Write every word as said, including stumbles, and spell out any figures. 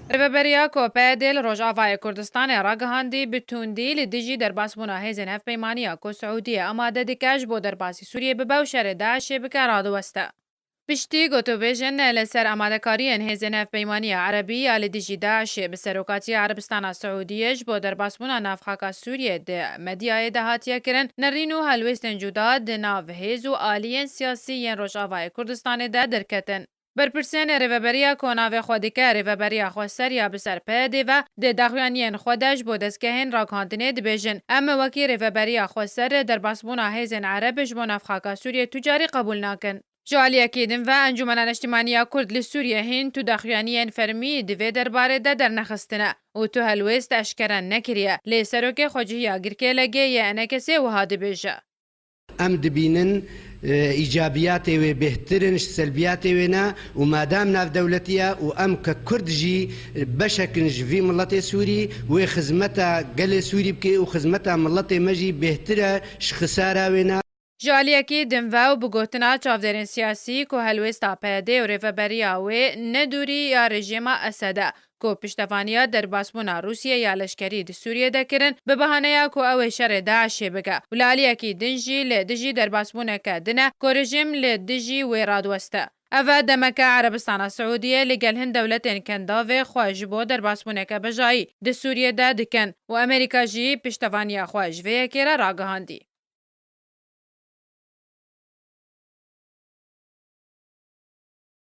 Rêveberiya ku PYD li Rojavayê Kurdistanê ragihandî, bi tundî li dijî derbasbûna hêzên hevpeymaniya ku Siûdiyê amade dike ji bo derbasî Sûriyê bibe û şerê DAIŞê bike, radiweste. Piştî gotûbêjin li ser amadekariyên hêzên hevpeymaniya Erebî ya li dijî DAIŞê bi serokatiya Erebistana Siûdiyê ji bo derbasbûna navxaka Sûriyê di medyayê de hatiye kirin, nerîn û helwêstên cuda di nav hêz û aliyên siyasî yên Rojavayê Kurdistanê de derketin. Berpirsên rêveberiya ku navê xwe dike Rêveberiya Xweser ya bi ser PYDê ve, di daxuyaniyên xwe de ji bo dezgehên ragihandinê dibêjin, em wekî Rêveberiya Xweser derbasbûna hêzên Ereb ji bo navxaka Sûriyê tu carî qebûl nakin. Ji aliyekî din ve Encûmena Neştîmaniya Kurd li Sûriyê hîn tu daxuyaniyên fermî di vê derbarê de dernexistine û tu helwêst eşkere nekiriye. Lê serokê xwecihiya Girkê L G yê ENKSê wiha dibêje. Em dibînin, e, îcabiyatê wê bêhtir in ji selbiyatê wê ne û madam navdewletî ye û em ke Kurd jî, e, beşek in ji vî miletê Sûrî, wê xizmeta gelê Sûrî bike û xizmeta miletê me jî bêhtir e ji xisara wê ne. Ji aliyekî din ve û bi gotina çavdêrên siyasî ku helwêsta PYDê û rêveberiya wê ne dûrî ya rejîma Esed e, ku piştevaniya derbasbûna Rûsiyê ya leşkerî di Sûriyê de kirin, bi bahaneya ku ew ê şerê DAIŞê bike û li aliyekî din jî li dijî derbasbûneke din e ku rejîm li dijî wê radiweste. Ev e demeke Erebistana Siûdiyê li gel hin dewletên Kendavê xwe ji bo derbasbûneke bejayî di Sûriyê de dikin û Amerîka jî piştevaniya xwe ji vê yekê re ragihandî.